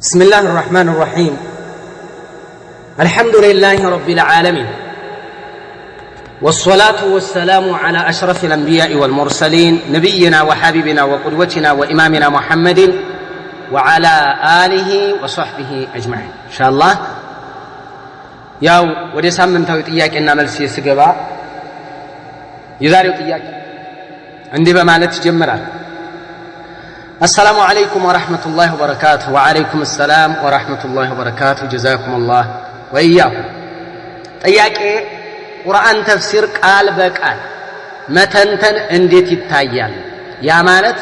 بسم الله الرحمن الرحيم. الحمد لله رب العالمين، والصلاة والسلام على أشرف الأنبياء والمرسلين، نبينا وحبيبنا وقدوتنا وإمامنا محمد وعلى آله وصحبه أجمعين. إن شاء الله ያው ወደ ሳምንታዊ ጥያቄና መልስ ስገባ የዛሬው ጥያቄ እንዲህ በማለት ይጀምራል። السلام عليكم ورحمة الله وبركاته። وعليكم السلام ورحمة الله وبركاته። جزاكم الله وإياكم። ጥያቄ፣ ቁርአን ተፍሲር ቃል በቃል መተንተን እንዴት ይታያል? ያ ማለት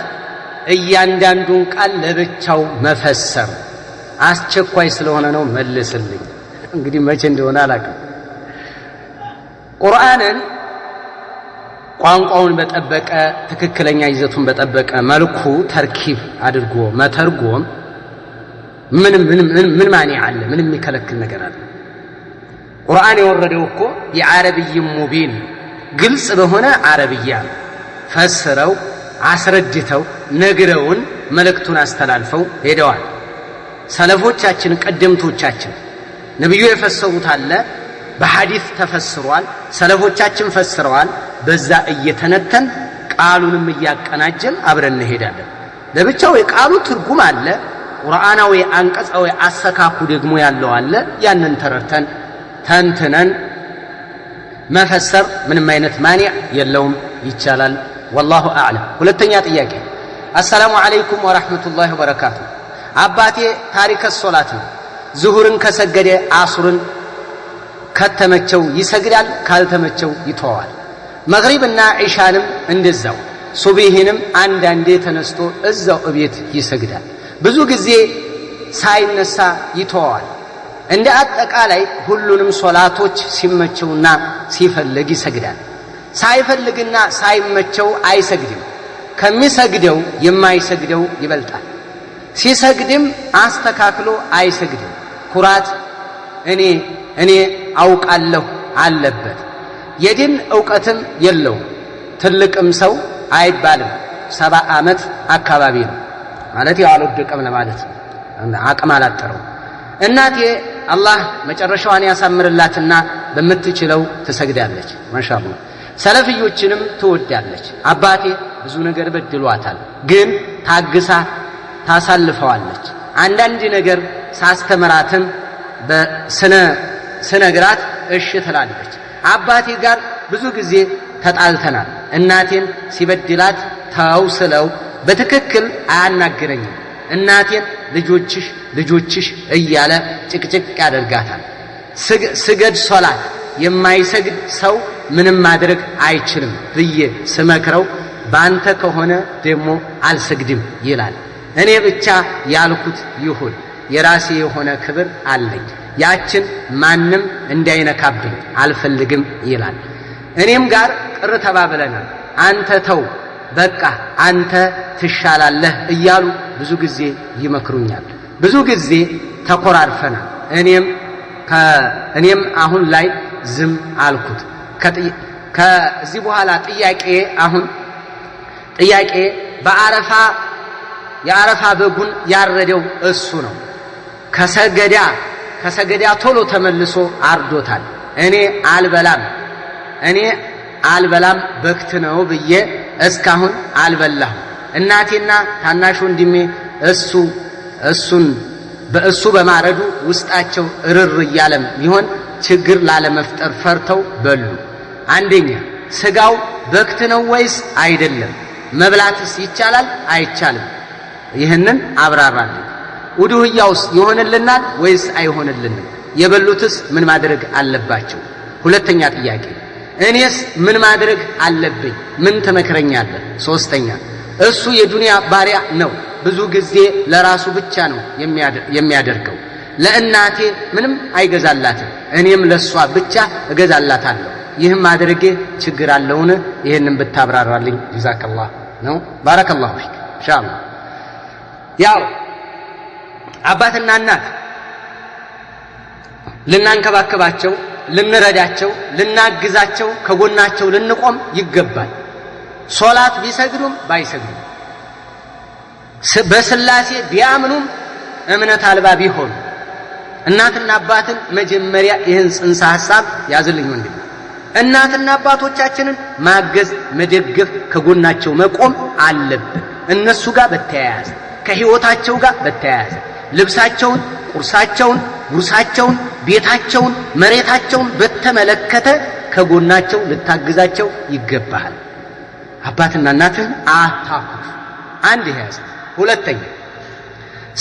እያንዳንዱን ቃል ለብቻው መፈሰር። አስቸኳይ ስለሆነ ነው፣ መልስልኝ። እንግዲህ መቼ እንደሆነ አላውቅም። ቁርአንን ቋንቋውን በጠበቀ፣ ትክክለኛ ይዘቱን በጠበቀ መልኩ تركيب አድርጎ መተርጎም ምን ምን ምን مانع አለ? ምን የሚከለክል ነገር አለ? ቁርአን የወረደው እኮ بعربي مبين፣ ግልጽ በሆነ አረብያ ነው። ፈስረው፣ አስረድተው፣ ነግረውን፣ መልእክቱን አስተላልፈው ሄደዋል። ሰለፎቻችን፣ ቀደምቶቻችን፣ ነቢዩ የፈሰሩት አለ፣ በሐዲስ ተፈስሯል። ሰለፎቻችን ፈስረዋል። በዛ እየተነተን ቃሉንም እያቀናጀን አብረን እንሄዳለን። ለብቻው የቃሉ ትርጉም አለ፣ ቁርአናዊ አንቀጻዊ አሰካኩ ደግሞ ያለው አለ። ያንን ተረድተን ተንትነን መፈሰር ምንም አይነት مانع የለውም፣ ይቻላል። والله أعلم። ሁለተኛ ጥያቄ፣ السلام عليكم ورحمة الله وبركاته። አባቴ تارك الصلاة ነው። ዙሁርን ከሰገደ አሱርን ከተመቸው ይሰግዳል፣ ካልተመቸው ይተዋል። መግሪብና ዒሻንም እንደዛው፣ ሱቢሂንም አንዳንዴ ተነስቶ እዛው እቤት ይሰግዳል። ብዙ ጊዜ ሳይነሳ ይተዋል። እንደ አጠቃላይ ሁሉንም ሶላቶች ሲመቸውና ሲፈልግ ይሰግዳል። ሳይፈልግና ሳይመቸው አይሰግድም። ከሚሰግደው የማይሰግደው ይበልጣል። ሲሰግድም አስተካክሎ አይሰግድም። ኩራት፣ እኔ አውቃለሁ አለበት። የዲን እውቀትም የለውም። ትልቅም ሰው አይባልም። 70 ዓመት አካባቢ ነው፣ ማለት ያው አልወደቀም ለማለት ነው። አቅም አላጠረው። እናቴ አላህ መጨረሻዋን ያሳምርላትና በምትችለው ትሰግዳለች። ማሻአላህ፣ ሰለፍዮችንም ትወዳለች። አባቴ ብዙ ነገር በድሏታል፣ ግን ታግሳ ታሳልፈዋለች። አንዳንድ ነገር ሳስተምራትም በስነ ስነግራት እሺ ትላለች። አባቴ ጋር ብዙ ጊዜ ተጣልተናል። እናቴን ሲበድላት ተው ስለው በትክክል አያናግረኝም። እናቴን ልጆችሽ ልጆችሽ እያለ ጭቅጭቅ ያደርጋታል። ስገድ ሶላት፣ የማይሰግድ ሰው ምንም ማድረግ አይችልም ብዬ ስመክረው በአንተ ከሆነ ደግሞ አልሰግድም ይላል። እኔ ብቻ ያልኩት ይሁን፣ የራሴ የሆነ ክብር አለኝ፣ ያችን ማንም እንዳይነካብኝ አልፈልግም ይላል። እኔም ጋር ቅር ተባብለናል። አንተ ተው በቃ፣ አንተ ትሻላለህ እያሉ ብዙ ጊዜ ይመክሩኛል። ብዙ ጊዜ ተኮራርፈናል። እኔም አሁን ላይ ዝም አልኩት። ከዚህ በኋላ ጥያቄ፣ አሁን ጥያቄ፣ በአረፋ የአረፋ በጉን ያረደው እሱ ነው። ከሰገዳ ቶሎ ተመልሶ አርዶታል። እኔ አልበላም፣ በክት ነው ብዬ እስካሁን አልበላሁም። እናቴና ታናሽ ወንድሜ እሱን በእሱ በማረዱ ውስጣቸው እርር እያለም ቢሆን ችግር ላለመፍጠር ፈርተው በሉ። አንደኛ፣ ስጋው በክት ነው ወይስ አይደለም? መብላትስ ይቻላል አይቻልም? ይህንን አብራራልኝ። ኡዱህያውስ ይሆንልናል ወይስ አይሆንልንም? የበሉትስ ምን ማድረግ አለባቸው? ሁለተኛ ጥያቄ፣ እኔስ ምን ማድረግ አለብኝ? ምን ትመክረኛለህ? ሶስተኛ፣ እሱ የዱንያ ባሪያ ነው። ብዙ ጊዜ ለራሱ ብቻ ነው የሚያደርገው። ለእናቴ ምንም አይገዛላትም። እኔም ለእሷ ብቻ እገዛላታለሁ። ይህም ማድረጌ ችግር አለውን? ይህንን ብታብራራልኝ። جزاك الله ነው። بارك الله فيك። ኢንሻአላህ፣ ያው አባትና እናት ልናንከባከባቸው፣ ልንረዳቸው፣ ልናግዛቸው፣ ከጎናቸው ልንቆም ይገባል። ሶላት ቢሰግዱም ባይሰግዱም፣ በስላሴ ቢያምኑም እምነት አልባ ቢሆን እናትና አባትን መጀመሪያ ይህን ጽንሰ ሐሳብ ያዝልኝ ወንድሜ። እናትና አባቶቻችንን ማገዝ፣ መደገፍ፣ ከጎናቸው መቆም አለብን። እነሱ ጋር በተያያዘ ከህይወታቸው ጋር በተያያዘ ልብሳቸውን፣ ቁርሳቸውን፣ ጉርሳቸውን፣ ቤታቸውን፣ መሬታቸውን በተመለከተ ከጎናቸው ልታግዛቸው ይገባሃል። አባትና እናትህን አታኩርፍ። አንድ ይሄ ያዝ። ሁለተኛ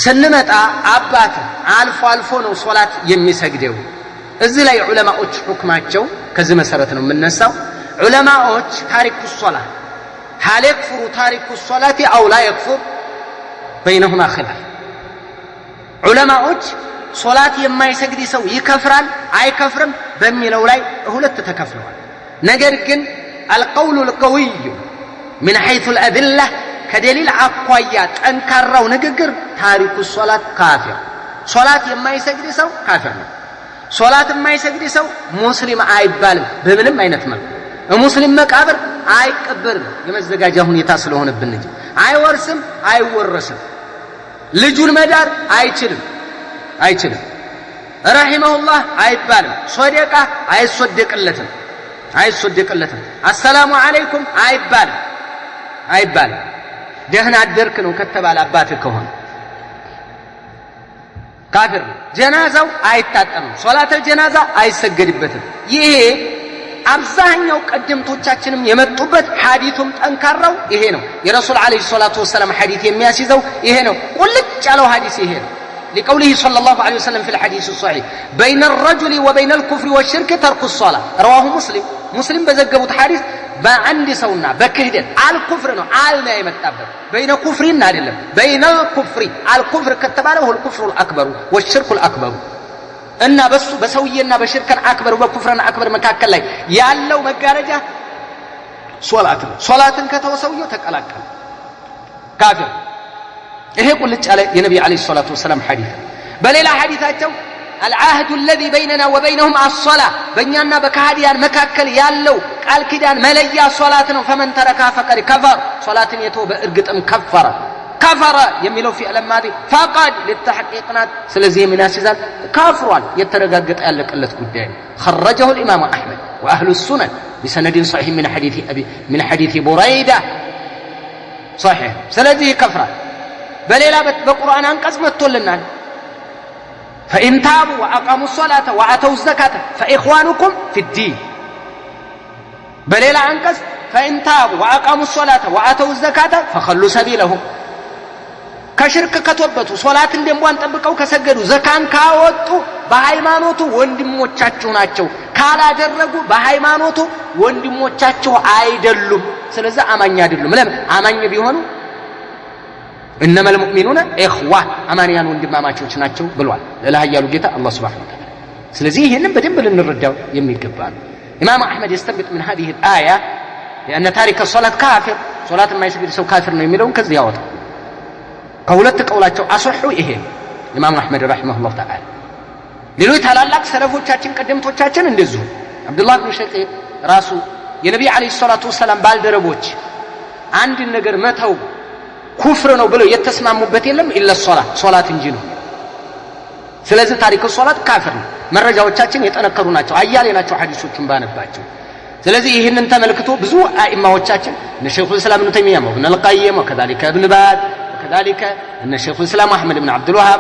ስንመጣ አባትህ አልፎ አልፎ ነው ሶላት የሚሰግደው። እዚህ ላይ ዑለማዎች ሁክማቸው ከዚህ መሰረት ነው የምነሳው። ዑለማዎች تارك الصلاة هل يكفر تارك الصلاة أو لا يكفر بينهما خلاف። ዑለማዎች ሶላት የማይሰግድ ሰው ይከፍራል አይከፍርም በሚለው ላይ ሁለት ተከፍለዋል። ነገር ግን القول القوي من حيث الأدلة ከደሊል አኳያ ጠንካራው ንግግር تارك الصلاة كافر፣ ሶላት የማይሰግድ ሰው ካፊር ነው። ሶላት የማይሰግድ ሰው ሙስሊም አይባልም በምንም አይነት መልኩ። ሙስሊም መቃብር አይቀበርም የመዘጋጃ ሁኔታ ስለሆነብን እንጂ አይወርስም፣ አይወረስም። ልጁን መዳር አይችልም አይችልም። رحمه الله አይባልም። ሶደቃ አይሶደቅለትም አይሶደቅለትም። السلام عليكم አይባልም አይባልም። ደህና አደርክ ነው ከተባለ አባትህ ከሆነ ካፊር ነው። ጀናዛው አይታጠብም። ሶላተል ጀናዛ አይሰገድበትም። ይሄ አብዛኛው ቀደምቶቻችንም የመጡበት ሐዲቱም ጠንካራው ይሄ ነው። የረሱል عليه الصلاة والسلام ሐዲት የሚያስይዘው ይሄ ነው። ቁልጭ ያለው ሐዲስ ይሄ ነው። لقوله صلى الله عليه وسلم في الحديث الصحيح بين الرجل وبين الكفر والشرك ترك الصلاة رواه مسلم። ሙስሊም በዘገቡት ሐዲስ በአንድ ሰውና በክህደት الكفر ነው አል ነው የመጣበት بين كفر ን አይደለም بين الكفر الكفر ከተባለ هو الكفر الأكبر والشرك الأكبر እና በሱ በሰውዬና በ شرك أكبر በ كفر أكبر መካከል ላይ ያለው መጋረጃ ሶላት ነው። ሶላትን ከተወ ሰውየው ተቀላቀለ ካፊር። ይሄ ቁልጭ ያለ የነቢ عليه الصلاة والسلام ሐዲስ ነው። በሌላ ሐዲታቸው العهد الذي بيننا وبينهم الصلاة በእኛና በከሃዲያን መካከል ያለው ቃል ኪዳን መለያ ሶላት ነው። فمن تركها فقد كفر ሶላትን የተወ በእርግጥም ከፈረ። كفر የሚለው فعل ماضي فقد للتحقيق ናት። ስለዚህ ምን ያስይዛል? ካፍሯል። የተረጋገጠ ያለቀለት ጉዳይ ነው። خرجه الإمام أحمد وأهل السنن بسند صحيح من حديث أبي من حديث بريدة صحيح። ስለዚህ ይከፍራል። በሌላ በቁርአን አንቀጽ መጥቶልናል። فإن تابوا وأقاموا الصلاة وآتوا الزكاة فإخوانكم في الدين። በሌላ አንቀጽ فإن تابوا وأقاموا الصلاة وآتوا الزكاة فخلوا سبيلهم። ከሽርክ ከተወበቱ ሶላትን ደንቧን ጠብቀው ከሰገዱ ዘካን ካወጡ በሃይማኖቱ ወንድሞቻችሁ ናቸው። ካላደረጉ በሃይማኖቱ ወንድሞቻችሁ አይደሉም። ስለዚህ አማኝ አይደሉም። ለምን አማኝ ቢሆኑ إنما المؤمنون إخوة አማንያን ወንድማማቾች ናቸው ብሏል ለኃያሉ ጌታ አላህ سبحانه وتعالى። ስለዚህ ይህንን በደንብ ልንረዳው የሚገባ ነው። ኢማም አሕመድ يستنبط من هذه الآية لأن تارك الصلاة كافر ሶላት የማይሰግድ ሰው ካፊር ነው የሚለውን ከዚህ ያወጣል። ከሁለት ቀውላቸው أصح ይሄ ኢማም አሕመድ رحمه الله تعالى። ሌሎች ታላላቅ ሰለፎቻችን ቀደምቶቻችን እንደዚሁ አብዱላህ ብን ሸቂቅ ራሱ የነቢይ عليه الصلاة والسلام ባልደረቦች አንድን ነገር መተው ኩፍር ነው ብለው የተስማሙበት የለም إلا الصلاة ሶላት እንጂ ነው። ስለዚህ تارك الصلاة ካፊር ነው። መረጃዎቻችን የጠነከሩ ናቸው፣ አያሌ ናቸው ሐዲሶቹን ባነባቸው። ስለዚህ ይህንን ተመልክቶ ብዙ አኢማዎቻችን እነ ሸይኹል ኢስላም ኢብኑ ተይሚያ፣ ኢብኑ አልቀይም፣ وكذلك ኢብኑ ባዝ፣ وكذلك እነ ሸይኹል ኢስላም አሕመድ ብን ዓብዱል ወሃብ